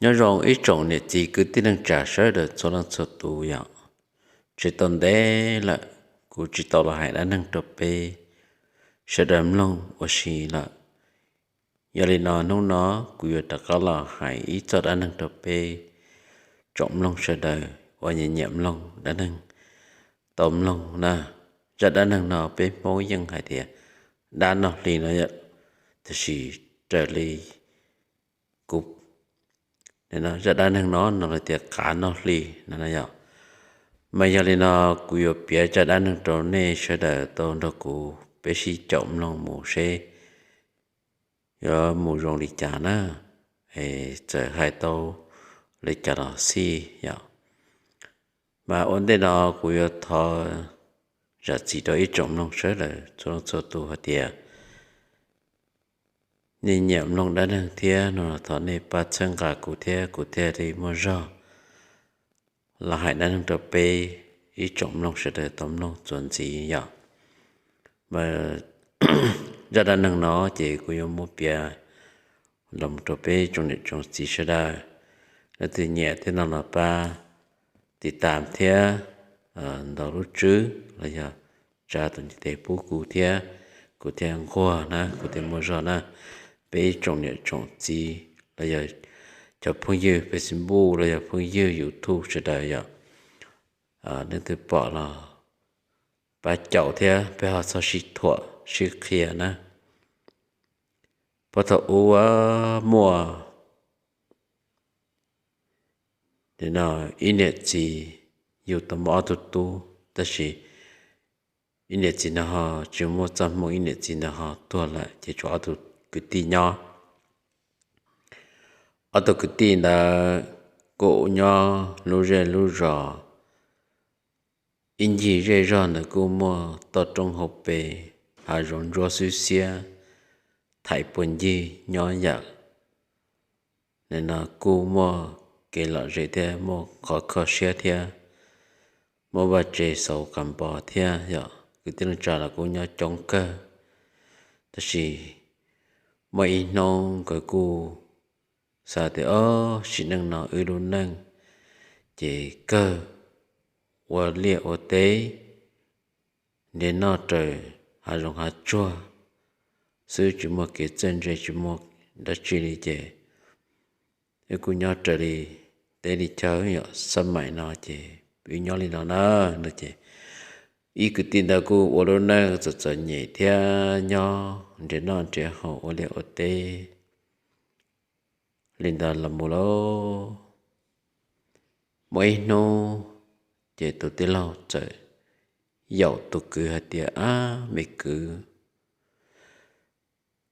Nyob zoo ib tsoom niam txiv kwv tij neej tsa sawv daws txhua leej txhua tus yom. Tsis tau ntev lawm, kuv tsis tau los hais dab neeg rau peb sawv daws mloog ua si lawm. Yog li no hnub no kuv yuav rov qab los hais ib txoj dab neeg rau peb tsoom mloog sawv daws uas nyiam nyiam mloog dab neeg tau mloog na. Zaj dab neeg no peb Hmoob yeej hais tias dab noj hli no yom, tiam sis raws li kuv zaj dab neeg no no lawv tias qav noj hli no yom. Mas yog li no kuv yuav piav zaj dab neeg rau nej sawv daws tau nrog kuv peb sib caum mloog mus seb yuav mus zoo li cas na, es txawm hais tau li cas los xij yom. Mas ua ntej no kuv yuav thov zam txim rau ib tsoom mloog sawv daws txhua leej txhua tus hais tias nej nyiam mloog dab neeg thiab no los thov nej pab txhawb nqa kuv thiab kuv thiaj li muaj zog los hais dab neeg rau peb ib tsoom mloog sawv daws tau mloog txuas ntxiv yom. Mas zaj dab neeg no ces kuv yuav muab piav los rau peb tsoom niam tsoom txiv sawv daws. Leej twg nyiam thiab no los pab tiv tam thiab ntaus lub tswb los yog tsa tus ntiv tes pub kuv thiab, kuv thiaj nquag na, kuv thiaj muaj zog na. Peb ib tsoom niam tsoom txiv los yog cov phooj ywg Facebook los yog phooj ywg YouTube sawv daws yom, leej twg pom los pab caum thiab peb ho txhob sib thuam sib qhia na. Puag thaum ub muaj no ib niam txiv yug tau muaj ob tug tub, tab sis ib niam txiv no ho tsis muaj txoj hmoo, ib niam txiv ntawd ho tuag lawm ces tshuav ob tug kwv tij nyob. Ob tug kwv tij ntawd kuj nyob lub zej lub zos ib ncig zej zog ntawd kuj muaj toj roob hauv pes, hav zoov ntsuab xwb xiab, thaiv puag ncig nyob yam no kuj muaj kev lom zem thiab muaj qhov kho siab thiab muaj vaj tse xauv qas npos thiab yom, kwv tij neej tsa los kuj nyob coob kawg. Tab sis muaj ib hnub nkawd kuj xav tias, o, sim neej no wb lub neej ces kawg ua liaj ua teb, nrhiav noj raws hav zoov hav tsuag xwb, tsis muaj kev txawj ntse, tsis muaj dab tsi li ces wb kuj nyob raws li teb li chaw yom, xab maim no ces wb nyob li no na. No ces ib kwv tij ntawd kuj ua lub neej txom txom nyem thiab nyob nrhiav noj nrhiav haus ua liaj ua teb li ntawd los mus lauj. Muaj ib hnub ces tus tij laug txawm yaum tus kwv hais tias, ab, me kwv,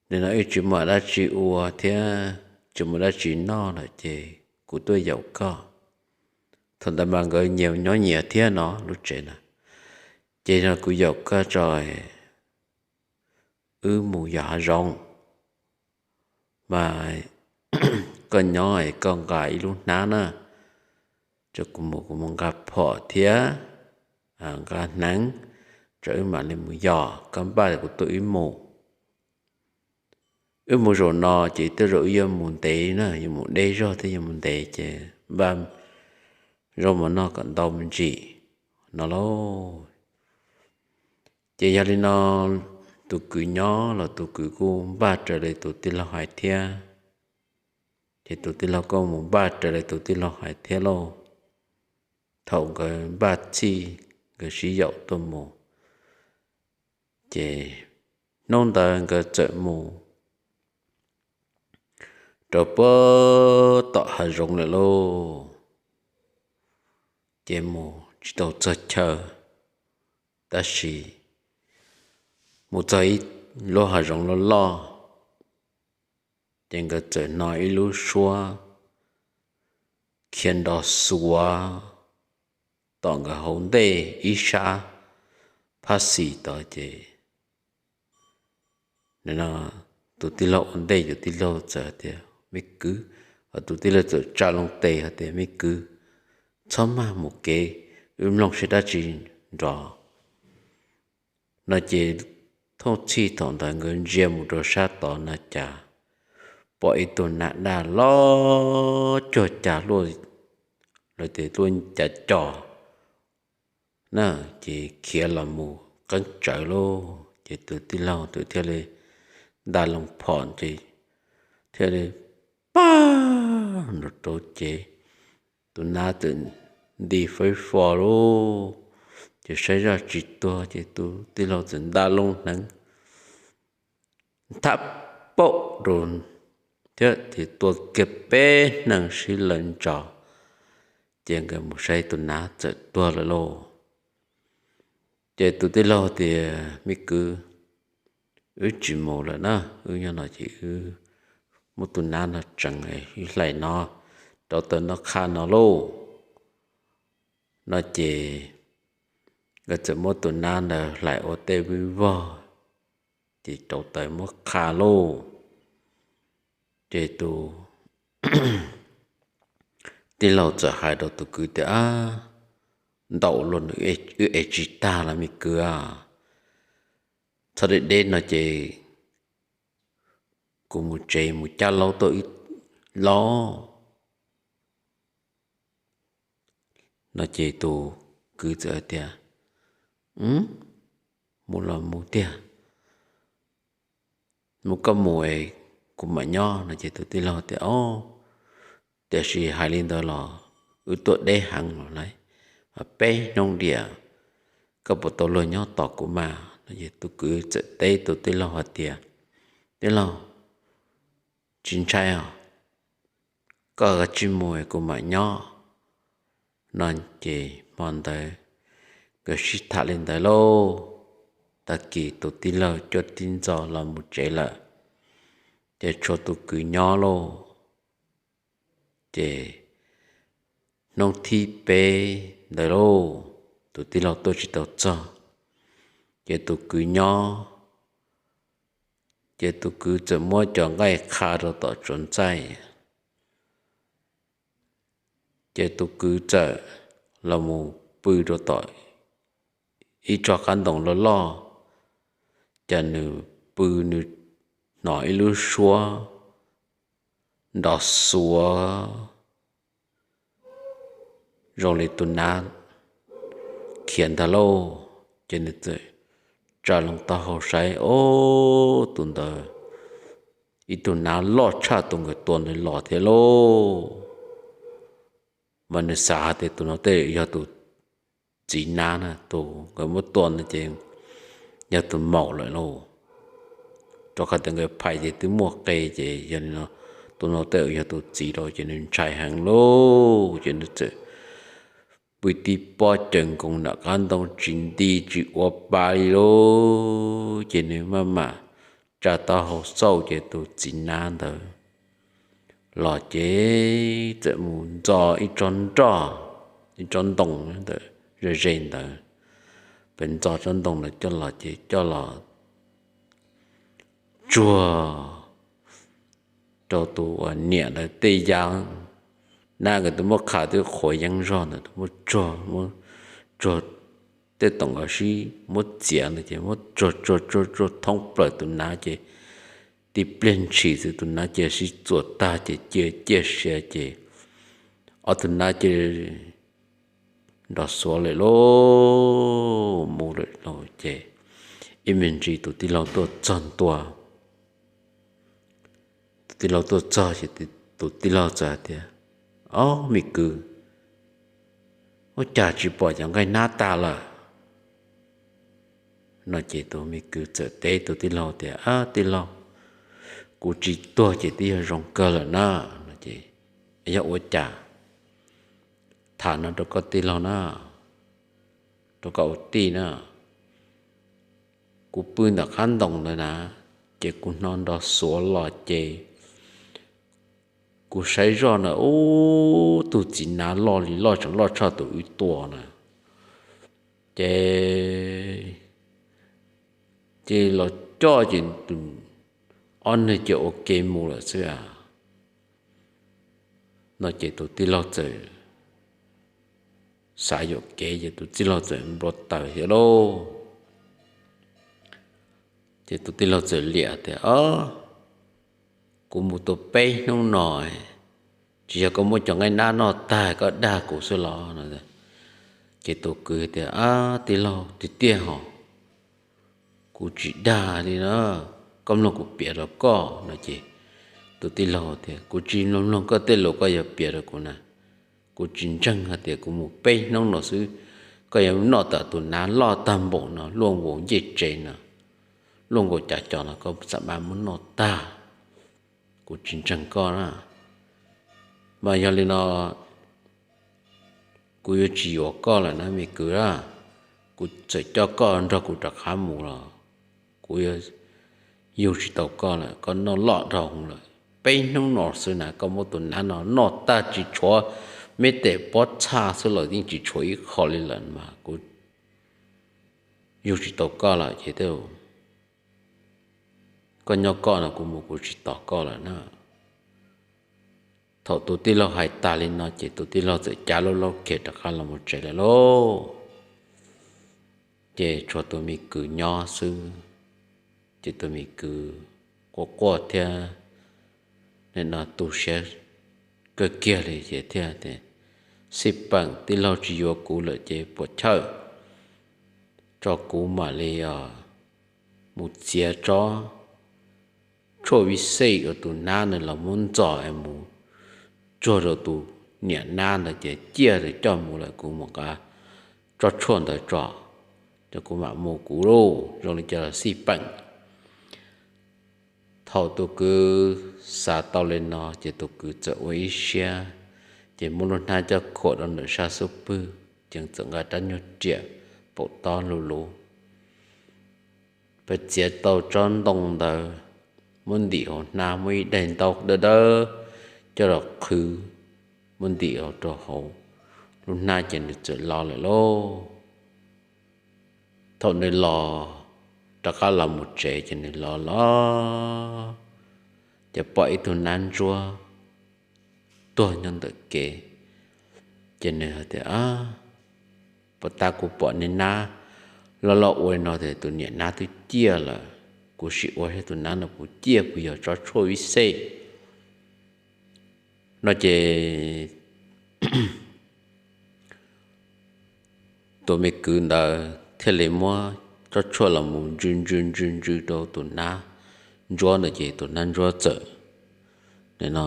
nim no wb tsis muaj dab tsi ua thiab tsis muaj dab tsi noj lawm ces kuv tuaj yaum koj. Thaum ntawd mas nkawd nyias nyob nyias thiab no lub tsev na, ces no kuv yaum koj tso wb mus yos hav zoov, mas koj nyob es koj nqa ib lub hnab na, tso kuv mus, kuv mus nqa phom thiab nqa hneev, tso wb mam li mus yos, koj npaj kuv tuaj wb mus. Wb mus zaum no ces tej zaum wb yuav mus ntev na, yuav mus deb zog thiab yuav mus ntev ces npaj zaub mov noj kom ntau me ntsis no lauj. Ces yog li no tus kwv nyob los tus kwv kuj npaj raws li tus tij laug hais thiab. Ces tus tij laug kuj mus npaj raws li tus tij laug hais thiab lauj. Thaum nkawd npaj txhij nkawd sib yaum tuaj mus, ces hnub ntawd nkawd txawm mus rau puag tom hav zoov lawm lauj. Ces mus tsis tau txog chaw, tab sis mus txog ib lub hav zoov loj loj, ces nkawd txawm hnov ib lub suab khiav nrov xuav tom nkawd hauv ntej ib sab phab xis tod ces nim no tus tij laug ua ntej, tus tij laug txawm tias, me kwv, tus tij laug txawm tsa loo tes hais tias, me kwv, txhob maj mus kev, wb mloog seb dab tsi nrov. No ces thauj txhij thaum ntawd nkawd ntsia mus rau sab tod na cas pom ib tug nas daj loj cuag cas luaj, lawv tias luaj cas cos na, ces khiav los mus qeeb tsawv lauj. Ces tus tij laug tus thiaj li nta loo phom ces thiaj li pag nrov rau ces tus nas txawm nti fawb fo lauj. Ces saib zoj tsis tuag ces tus tij laug txawm nta loo hneev thab paum rau thiab ces tua kiag peb hneev sib law ntso, ces nkawd mus saib tus nas txawm tuag lawm lauj. Ces tus tij laug tias, Me kwv, wb tsis mus lawm na, wb nyob no ces wb muab tus nas no tseev, wb hlais no rau taws noj qha no lauj. No ces nkawd txawm muab tus nas ntawd hlais ua tej vij vog, ces rau taws muab qha lauj. Ces tus tij laug txawm hais rau tus kwv tias, Ntaus luag, wb ev tsis tag los me kwv, txhob deb deb no ces kuv mus tsev mus cab laub tuaj ib laub. No ces tus kwv txawm hais tias, Mus los mus tiag, mus koj mus es kuv mam nyob. No ces tus tij laug tias, Tiam sis hais li ntawd los wb tuaj deb heev los lawm, peb hnub diam, koj puas tau luag nyob tos kuv mas? No ces tus kwv txawm teb tus tij laug hais tias, Tij laug, tsis ntshai os, koj kav tsij mus es kuv mam nyob. No ces hmo ntawd nkawd sib tham li ntawd lauj. Tag kis tus tij laug cuaj tib ntxov los mus tsev lawm, ces tshuav tus kwv nyob lauj. Ces hnub thib peb ntawd lauj, tus tij laug tuaj tsis tau txog, ces tus kwv nyob. Ces tus kwv txawm muab cov nqaij qha rau tom tsuas ntxaij, ces tus kwv txawm los mus pw rau tom ib tsob qab ntoo loj loj, ces nws pw, nws hnov ib lub suab nrov xuav zoo li tus nas khiav ntag lauj. Ces nws txawm tsa loo taub hau saib, ob, tus ntawd ib tug nas loj tshaj tus nkawd tua ntawd los thiab lauj. Mas nws xav hais tias tus no tej yog tus txiv nas na, tus nkawd muab tua ntawd ces yog tus maum lawm lauj. Rau qhov tias nkawd phais ces twb muaj qe, ces yog li no tus no tej yog tus txiv rau, ces nws ntshai heev lauj. Ces nws txawm pw tib pob caws nkoos nram qab ntoo tsis nti tsis ua pa li lauj. Ces nws maj mam tsa taub hau xauj ces tus txiv nas ntawd los ces txawm mus ntxo ib tsob nroj, ib tsob ntoo ntawm ze ze ntawd, pes ntxo tsob ntoo ntawd coj los ces coj los tsuag rau tus uas niam ntawd tej yam nab nkawd twb muab qha twb qhuav yeeb zog ntawd, muab tsuag, muab tsuag tej toom nkawd sib muab txiav ntawd ces muab tsuag tsuag tsuag tsuag thoob plaws tus nas ces tib pliag ntshis xwb tus nas ces sib txuas tag ces cia ciaj sia ces ob tug nas ces nrov xuav lawm lauj, mus lawm lauj. Ces ib me ntsis tus tij laug tuaj txog ntua. Tus tij laug tuaj txog ces tus tij laug txawm hais tias, Ob, me kwv, ua cas tsis pom cov nqaij nab tag lawm? No ces tus me kwv txawm teb tus tij laug tias, Ab tij laug, kuv tsis tuag ces twb yog zoo kawg lawm na. No ces, Yog ua cas? Tham no rau koj tij laug na, rau koj ua tij na. Kuv pw ntawm qab ntoo ntawd na, ces kuv hnov nrov xuav los ces kuv saib zoj na, ub, tug txiv nas loj li loj tseem loj tshaj tus wb tua na. Ces ces los coj ces ob neeg ces ua ke mus lawm xwb a. No ces tus tij laug txawm xav yuam kev ces tus tij laug txawm npau taws thiab lauj. Ces tus tij laug txawm liam tias, Ob, kuv mus tau peb hnub no, tsis yog koj muab cov nqaij nab noj tag koj dag kuv xwb los no? Ces tus kwv tias, Ab, tij laug, tiag tiag hos, kuv tsis dag li na, koj mloog kuv piav rau koj no. Ces tus tij laug tias, Kuv tsis mloog mloog koj tej lus koj yuav piav rau kuv na. Kuv tsis ntseeg hais tias kuv mus peb hnub no xwb, koj yuav noj tau tus nav loj tag npaum no luaj nkaus ncej tsev no, luaj nkaus cav cos no koj xam maj muab noj tag. Kuv tsis ntseeg koj na. Mas yog li no kuv yuav tsis yuav koj lawm na me kwv a. Kuv txawm coj koj nrog kuv rov qab mus los kuv yuav yug tsis tau koj lawm, koj noj loj dhau hwv lawm. Peb hnub no xwb na koj muab tus nav no noj tag tsis tshuav me tes pob txha xwb los yeej tsis tshuav ib qho li lawm mas kuv yug tsis tau koj lawm ces koj nyob koj no, kuv mus kuv tsis tos koj lawm na. Thaum tus tij laug hais tas li no ces tus tij laug txawm cav lub laub khem rov qab los mus tsev lawm lauj. Ces tshuav tus me kwv nyob xwb, ces tus me kwv quaj quaj thiab nim no tu siab kawg kiag li ces thiaj tias, Xij peem, tij laug tsis yuav kuv lawm ces puam chawj, tso kuv mam li mus txiav tsob tshuaj vij xej uas tus nab ntawd los muab ntxos es mus tsuag rau tus niam nab ntawd ces ciaj ntawd coj mus lawm, kuv mus nqa tsob tshuaj ntawd tso, ces kuv mam mus kuv lauj, zoo li cas los xij peem. Thaum tus kwv xav tau li no ces tus kwv txawm ua ib siab, ces muab lub hnab coj khuam rau ntawm sab xub pwg, ces txawm nqa rab nyuag riam paum tob lug lug, pab txiav tau tsob ntoo ntawd, muab ntim hauv hnab, muab ib daim ntaub dawb dawb coj los qhwv, muab ntim hauv rau hauv lub hnab ces nws txawm los lawm lauj. Thaum nws los rov qab los mus tsev ces nws los los ces pom ib tug nab ntsuab tuag nyob ntawm kev. Ces nws hais tias, Puag ta kuv pom niag nab loj loj ua li no tias tus niam nab twb ciaj lawm, kuv sim ua saib tus nab no puas ciaj, puas yog tsob tshuaj vij xej no. Ces tus me kwv ntawd thiaj li muab tsob tshuaj los mus ntsw ntsw ntsw ntsw rau tus nab ntsuab ntawd ces tus nab ntsuab txawm, nim no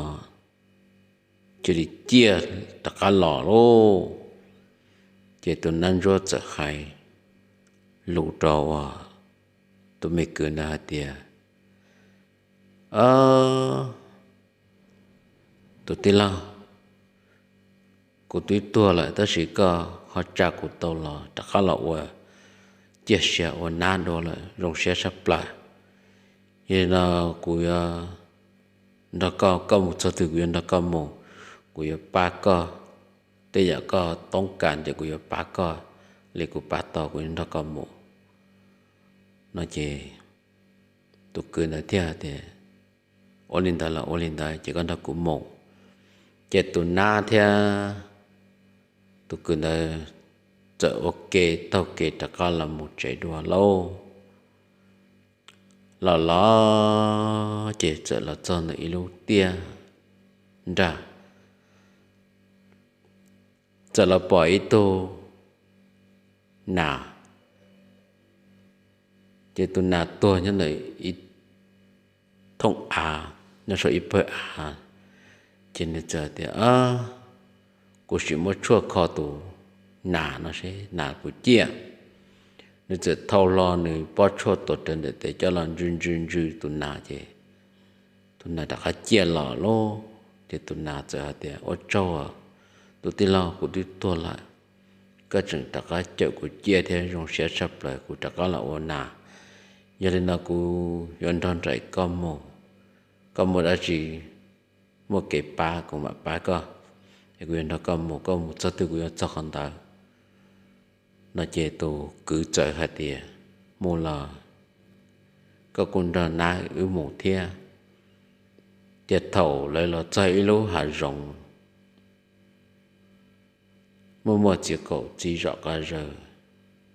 cia li ciaj rov qab los lauj. Ces tus nab ntsuab txawm hais lus rau tus me kwv ntawd hais tias, Tus tij laug, kuv twb tuag lawm tab sis koj ho tsa kuv tau los rov qab los ua ciaj sia ua nab dua lawm, zoo siab tshaj plaws. Yog li no kuv yuav nrog koj, koj mus txog twg kuv yuav nrog koj mus, kuv yuav pab koj. Tej yam koj toob kas ces kuv yuav pab koj li kuv pab tau, kuv yuav nrog koj mus no. Ces tus kwv ntawd thiaj tias, Ua li ntawd los ua li ntawd, ces koj nrog kuv mus. Ces tus nab thiab tus kwv ntawd txawm ua ke taug kev rov qab los mus tsev dua lauj. Los los ces txawm los txog ntawm ib lub tiaj nrag, txawm los pom ib tug nas, ces tus nas tuag nyob ntawm ib thooj av, nyob saum ib pawg av. Ces nws txawm tias, Kuv sim muab tshuaj kho tus nas no seb nas puas ciaj. Nws txawm thau hlo nws pob tshuaj tuav rawv ntawm tes coj los ntsw ntsw ntsw tus nas ces tus nas rov qab ciaj los lauj. Ces tus nas txawm hais tias, Ua tsaug, tus tij laug, kuv twb tuag lawm, koj tseem rov qab cawm kuv ciaj thiab zoo siab tshaj plaws, kuv rov qab los ua nas. Yog li no kuv yuav nrog nraim koj mus, koj muaj dab tsi muaj kev pab kuv mam pab koj, es kuv yuav nrog koj mus, koj mus txog twg kuv yuav txog qhov ntawd no. Ces tus kwv txawm hais tias, Mus los, koj kuj nrog nab wb mus thiab. Ces thaum lawv los txog ib lub hav zoov muaj muaj txiv qaum txiv zom qab zawg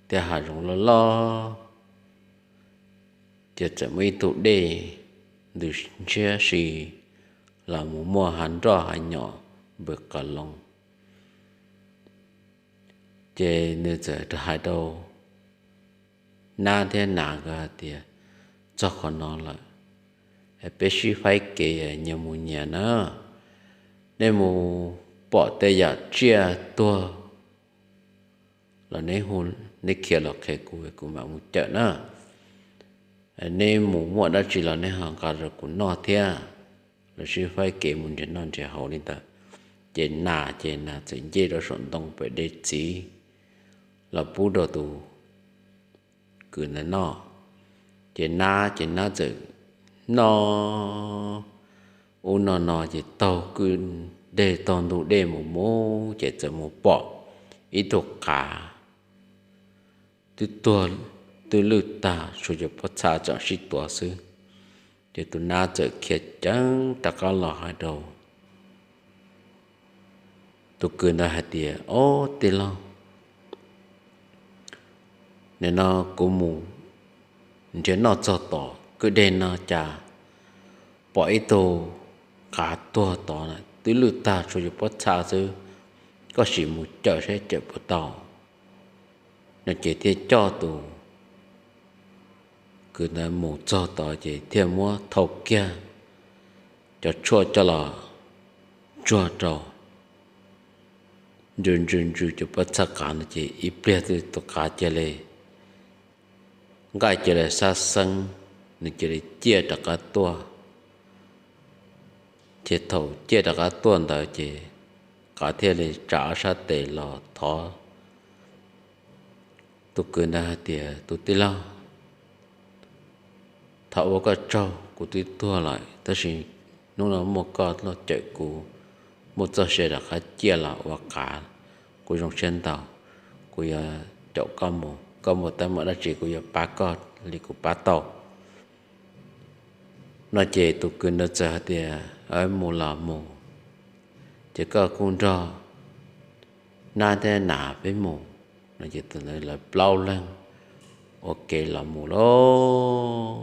thiab hav zoov loj loj, ces txawm muaj ib tug dej ntws ntshiab si los mus muaj hav nroj hav nyom npws qas loo. Ces nws txawm hais rau nab thiab nas nkawd hais tias, txog qhov no lawm, peb sib faib kev nyias mus nyias na. Nej mus pom tej yam tsiaj tuag los neb hu, neb khiav los qhia kuv, kuv mam mus cawm na. Nej mus muaj dab tsi los nej ho nqa rau kuv noj thiab. Lawv sib faib kev mus nrhiav noj nrhiav haus li ntawd, ces nas ces nas txawm nce rau saum ntoo pem de txiv los pub rau tus kwv ntawd noj. Ces nab ces nab txawm noj ub noj no ces taug kwj deg taug ntug dej mus mus ces txawm mus pom ib tug qav twb tuag twb lwj tag, tshuav cov pob txha tseem sib tuav xwb. Ces tus nab txawm khiav ceev rov qab los hais rau tus kwv ntawd hais tias, ob, tij laug, nim no kuv mus nrhiav noj txog tom kwj deg no cas pom ib tug qav tuag tod twb lwj tag tshuav cov pob txha xwb, koj sim mus cawm saib cawm puas tau. No ces thiaj coj tus kwv ntawd mus txog tod ces thiaj muab thau kiag cov tshuaj coj los ntsuag rau, ntsws ntsws ntsws cov pob txha qav no ces ib pliag twb tus qav cia li nqaij cia li sab xeeb, nws cia li ciaj rov qab tuaj. Ces thaum ciaj rov qab tuaj ntawd ces qav thiaj li tsa ob sab tes los thov tus kwv ntawd hais tias, tus tij laug, thov ua koj tsaug, kuv twb tuag lawm tab sis hnub no muaj koj los cawm kuv, muaj txoj sia rov qab ciaj los ua qav, kuv zoo siab ntau. Kuv yuav caum koj mus, koj muaj teeb meem dab tsi kuv yuav pab koj li kuv pab tau. No ces tus kwv ntawd txawm hais tias, mus los mus, ces koj kuj nrog nab thiab nas peb mus. No ces tus ntawd lawv plaub leeg ua ke los mus lauj.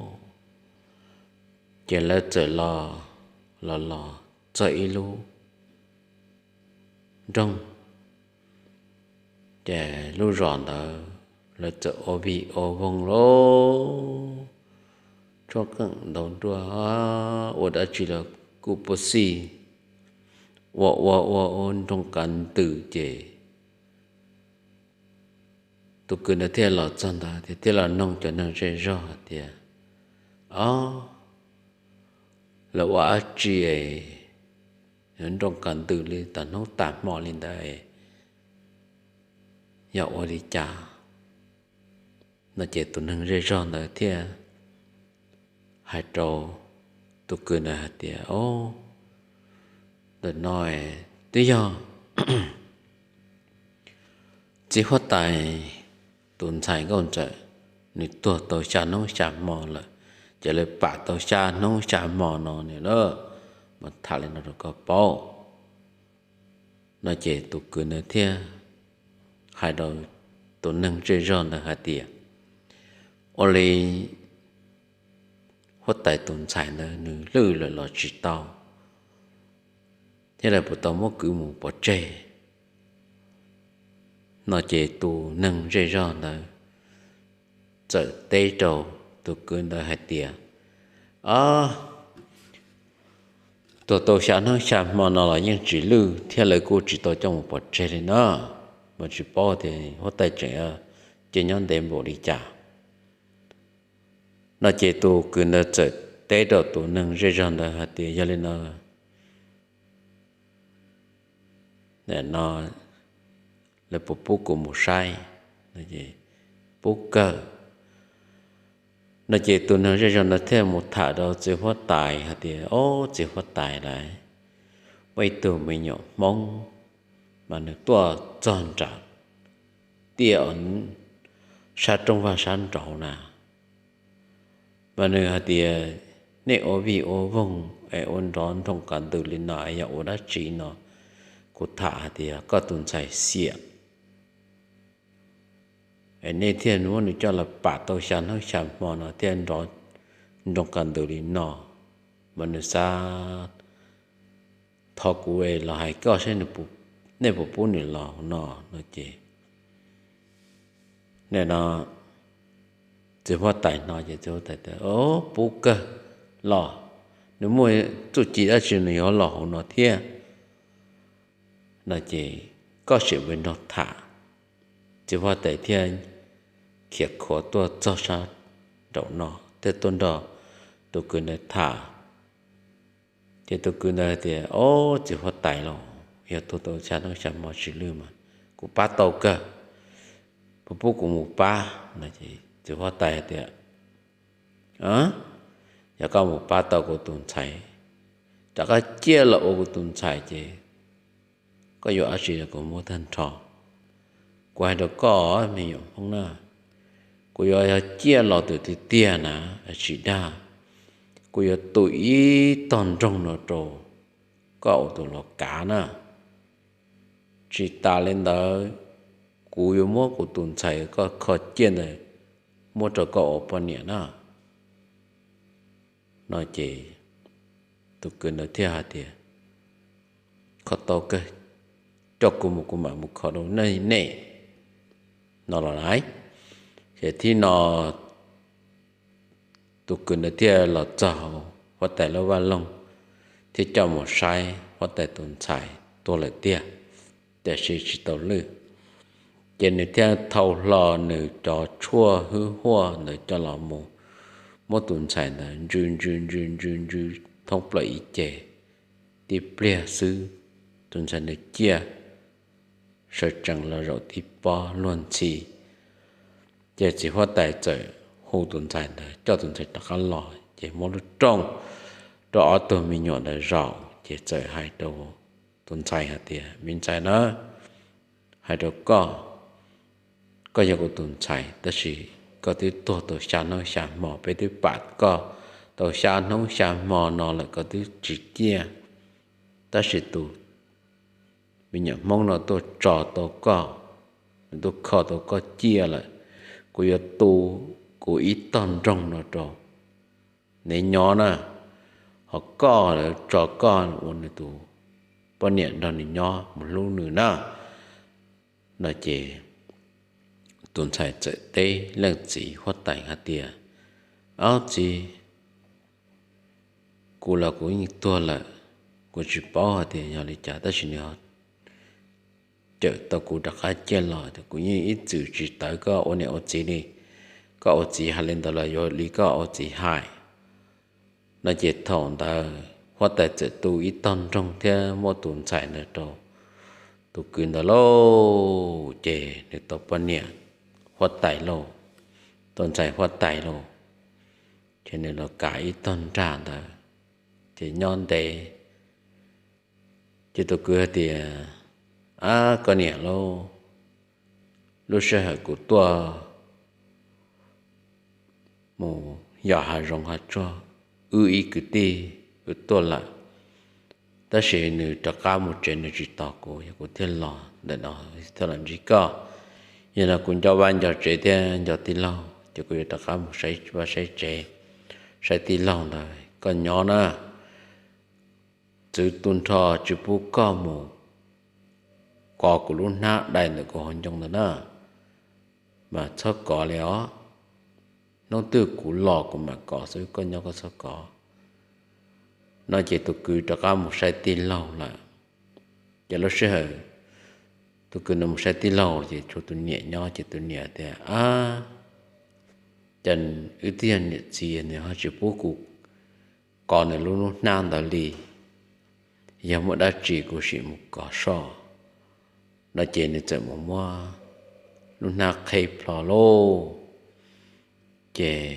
Ces lawv txawm los, los los txog ib lub nroog, ces lub zos ntawd lawv txawm ua vij ua voog lauj, tshuab qeej ntaus nruas, ua dab tsi los kuj puav xij, ua ua ua ua nroo kav ntws ces tus kwv ntawd thiaj los txog ntawd thiaj los noog cov neeg zej zog hais tias, ob, lawv ua dab tsi es nroo kav ntws li tag hnub tag hmo li ntawd, yog ua li cas? No ces tus neeg zej zog ntawd thiaj hais rau tus kwv ntawd hais tias, ob, ntawm no twb yog txiv huab tais tus ntxhais nkauj ntxawm, nws tuag tau xya hnub xya hmo lawm, ces lawv pam tau xya hnub xya hmo no nws lawm, mas tham li no rau koj paub. No ces tus kwv ntawd thiaj hais rau tus neeg zej zog ntawd hais tias, ua li huab tais tus ntxhais ntawd nws lwj lawm los tsis tau, thiab lawv puas tau muab kwv mus pov tseg? No ces tus neeg zej zog ntawd txawm teb rau tus kwv ntawd hais tias, ob, tuag tau xya hnub xya hmo no los yeej tsis lwj thiab lawv kuj tsis tau coj mus pov tseg li no, mas tsis paub tias huab tais tseem cia nyob ntev npaum li cas. No ces tus kwv ntawd txawm teb rau tus neeg zej zog ntawd hais tias, yog li no, no lawv puas pub kuv mus saib? Pub kawg. No ces tus neeg zej zog ntawd thiaj mus tham rau txiv huab tais hais tias, ob, txiv huab tais lauj, muaj ib tug me nyuam Hmoob mas nws tuaj txog nram tiaj sab rooj vag sab nraud na, mas nws hais tias, nej ua vij ua voog es ua nrov nroo kav ntws li no es yog ua dab tsi no? Kuv tham hais tias koj tus ntxhais xiam es nej thiaj muab nws coj los pam tau xya hnub xya hmo no thiaj nrov nroo kav ntws li no, mas nws xav thov kuv los hais koj saib nej puas pub nws los hauv no no ces, nim no txiv huab tais hnov ces txiv huab tais tias, Pub kawg los, nws muaj txuj ci dab tsi nws yuav los hauv no thiab? No ces koj sim mus nrog tham. Txiv huab tais thiaj khiav khuav tuaj txog sab nraum no thiaj tuaj nrog tus kwv ntawd tham. Ces tus kwv ntawd tias, Ob, txiv huab tais los, yog tuag tau xya hnub xya hmo tsis lwj mas kuv pab tau kawg, puas pub kuv mus pab? No ces txiv huab tais hais tias, Yog koj mus pab tau kuv tus ntxhais, rov qab ciaj los ua kuv tus ntxhais ces koj yuav dab tsi los kuv muab tag nrho. Kuv hais rau koj me nyuam Hmoob na, kuv yuav yog ciaj los tus tiag tiag na, tsis dag, kuv yuav tu ib tog nroog no rau koj ua tus los kav na. Tsis tas li ntawd, kuv yuav muab kuv tus ntxhais koj kho ciaj ntawd muab rau koj ua poj niam na. No ces tus kwv ntawd thiaj hais tias, Kho tau kawg, coj kuv mus kuv mam mus kho rau nej. No los lais, ces thib no tus kwv ntawd thiaj los txog huab tais lub vaj loog, thiaj coj mus saib huab tais tus ntxhais tuag lawm tiag, tiam sis tsis tau lwj. Ces nws thiaj thau hlo nws cov tshuaj hwj huaj ntawd coj los mus muab tus ntxhais ntawd ntsw ntsw ntsw ntsw ntsw thoob plaws ib ce. Tib pliag xwb, tus ntxhais ntawd ciaj sawv tsees los zaum tib pob luag ntxhi. Ces txiv huab tais txawm hu tus ntxhais ntawd, coj tus ntxhais rov qab los, ces muab lub rooj rau ob tug me nyuam ntawd zaum, ces txawm hais rau tus ntxhais hais tias, Me ntxhais na, hais rau koj, koj yog kuv tus ntxhais tab sis koj twb tuag tau xya hnub xya hmo, peb twb pam koj tau xya hnub xya hmo no lawm koj twb tsis ciaj, tab sis tus me nyuam Hmoob no tuaj tso tau koj, nws tuaj kho tau koj ciaj lawm. Kuv yuav tu kuv ib tog nroog no rau nws nyob na, ho koj lawv tso koj ua nws tus poj niam nrog nws nyob mus hlub nws na. No ces tus ntxhais txawm teb leej txiv huab tais hais tias, Ob txiv, kuv los kuv yeej tuag lawm, kuv tsis paub hais tias yog li cas tab sis nws cawm tau kuv rov qab ciaj los, kuv yeej ib txwm tsis tawv koj ua niam ua txiv li. Koj ua txiv hais li ntawd los yuav li koj ua txiv hais. No ces thaum ntawd huab tais txawm tu ib tog nroog thiab muab tus ntxhais ntawd rau tus kwv ntawd lauj, ces nws tau poj niam huab tais lauj, tau ntxhais huab tais lauj, ces nws los kav ib tog nrag ntawd, ces nyob ntev. Ces tus kwv hais tias, Ab koj niam lauj, lub sij hawm kuv tuaj mus yos hav zoov hav tsuag, wb ib kwv tij wb tuaj lawm, tab sis nws rov qab mus tsev nws tsis tos kuv, yog kuv thiaj los ntawm no thiaj los ntsib koj. Yog no kuv nco vaj nco tsev thiab nco tij laug ces kuv yuav rov qab mus saib vaj saib tsev, saib tij laug ntawd, koj nyob na, txwv tu nrho tsis pub koj mus kov kuv lub hnab dai ntawm kuv hauv ncoo ntawd na, mas txhob kov li os. Hnub twg kuv los kuv mam kov xwb, koj nyob koj txhob kov. No ces tus kwv rov qab mus saib tij laug lawm. Ces lub sij hawm tus kwv no mus saib tij laug ces tshuav tus niam nyob, ces tus niam tias, Ab, cas wb twb yog niam txiv nws ho tsis pub kuv kov nws lub hnab ntawd li, yog muaj dab tsi kuv sim mus kov soj. No ces nws txawm mus muab lub hnab qheb plho lauj, ces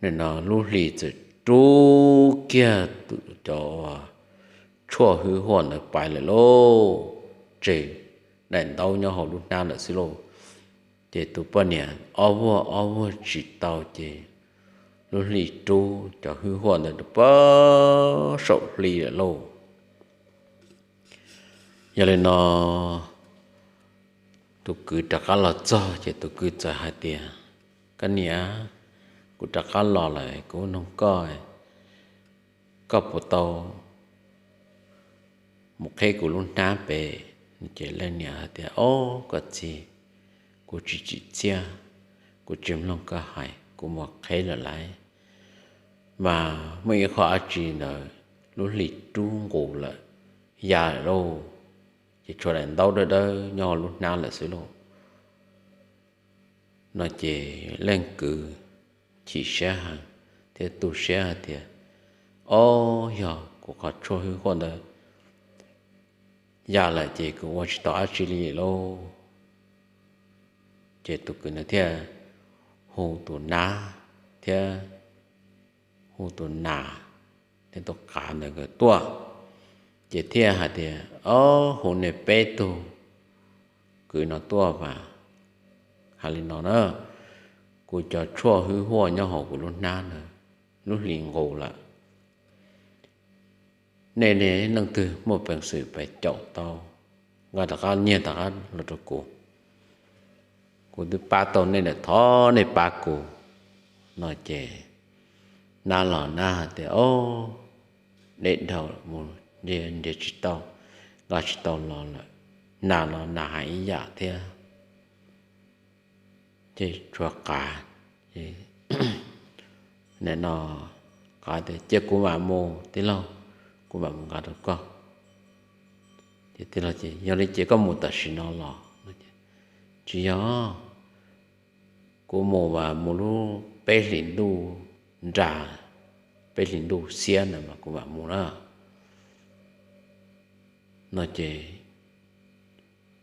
nim no lub hli txawm rub kiag cov tshuaj hwj huam ntawd pais lawm lauj, tseg daim ntaub nyob hauv lub hnab lawm xwb lauj. Ces tus poj niam ob vuag ob vuag tsis tau ces lub hli rub cov hwj huam ntawd rau pem saum hli lawm lauj. Yog li no tus kwv rov qab los txog ces tus kwv txawm hais tias, Koj niam, kuv rov qab los lawm, kuv noog koj, koj puas tau qheb kuv lub hnab pem. Ces leej niam hais tias, Ob, koj txiv, kuv tsis tsim txiaj, kuv tsis mloog koj hais, kuv mus qheb lawm lauj. Mas muaj ib qho dab tsi ntawd lub hli rub nqus lawm, ya lawm lauj, ces tshuav daim ntaub dawb dawb nyob lub hnab lawm xwb lauj. No ces leej kwv chim siab heev thiab tu siab hais tias, Ob, yog kuv qhov tshuaj hwj huaj ntawd ya lawm ces kuv ua tsis tau dab tsi li lauj. Ces tus kwv ntawd thiaj hu tus nab thiab hu tus nas thiab tus qav ntawd nkawd tuaj. Ces thiaj hais tias, Ob, hu nej peb tug kwv no tuaj mas hais li no na, kuv cov tshuaj hwj huaj nyob hauv kuv lub hnab na, lub hli nqus lawm. Nej ne, leej twg muaj peev xwm pab caum tau, nqa rov qab nyiag rov qab los rau kuv. Kuv twb pab tau nej lawm, thov nej pab kuv. No ces nab los nab hais tias, Ob, deb dhau mus, nrhiav tsis tau, nqa tsis tau los lawm, nas los nas hais ib yam thiab. Ces tshuav qav, nim no qav tias, Cia kuv mam mus tij laug, kuv mam mus nqa rau koj. Ces tij laug tias, Yog li ces koj mus tam sim no los? Tsis yog, kuv mus mas mus lub peb hlis ntuj nra, peb hlis ntuj xiab ntawd mas kuv mam mus na. No ces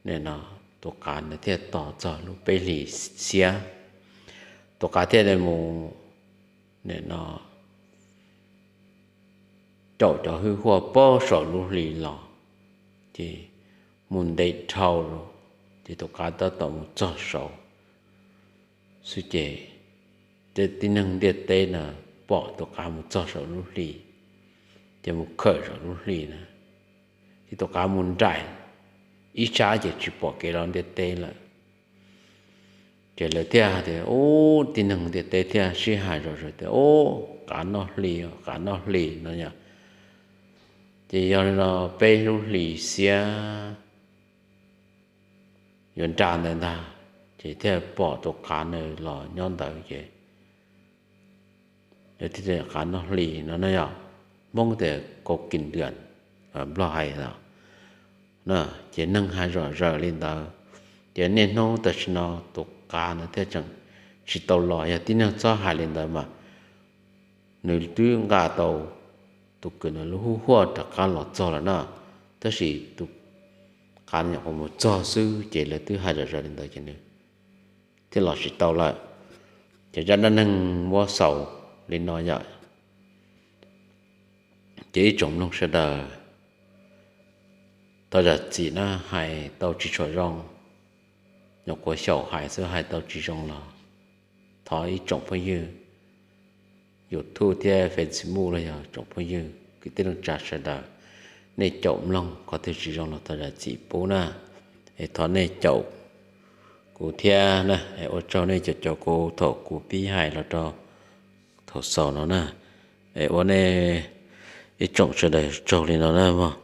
nim no tus qav ntawd thiaj tos txog lub peb hlis xiab, tus qav thiaj li mus nim no caum cov hwj huaj pab saum lub hli los, ces mus ntev dhau lawm, ces tus qav tab tom mus txog saud xwb ces tej tib neeg ntiaj teb na pom tus qav mus txog saum lub hli, ces mus khawm saum lub hli na, ces tus qav mus nraim ib sab ces tsis pom kev los ntiaj teb lawm. Ces lawv thiaj tias, Ub, tib neeg ntiaj teb thiaj sib hais zom zaws tias, Ub, qav noj hli, qav noj hli no yom. Ces yog li no peb lub hli xiab yuav nra ntawd ntag, ces thiaj pom tus qav na los nyob ntawd ces thiaj tias qav noj hli no na yom. Hmoob tias kau kis ntws, Nplog hais no. Ces neeg hais zom zaws li ntawd, ces niaj hnub tam sim no tus qav ntawd thiaj tseem tsis tau los. Yog tib neeg txhob hais li ntawd mas nws twb nqa tau tus kwv ntawd lub hwj huaj rov qab los txog lawm na, tab sis tus qav nyuam qhuav mus txog xwb ces lawv twb hais zom zaws li ntawd ces nws thiaj los tsis tau lawm. Ces zaj dab neeg muab xaus li no yom. Ces ib tsoom mloog sawv daws, thov zam txim na, hais tau tsis tshua zoo, nyuam qhuav xyaum hais xwb hais tau tsis zoo los thov ib tsoom phooj ywg YouTube thiab Facebook los yog tsoom phooj ywg kwv tij neej tsa sawv daws, nej caum mloog qhov twg tsis zoo los thov zam txim pub na. Es thov nej caum kuv thiab na, es ua tsaug nej caum caum kuv thaum kuv pib hais los rau thaum xaus no na. Es ua nej ib tsoom sawv daws tsaug li no na mog.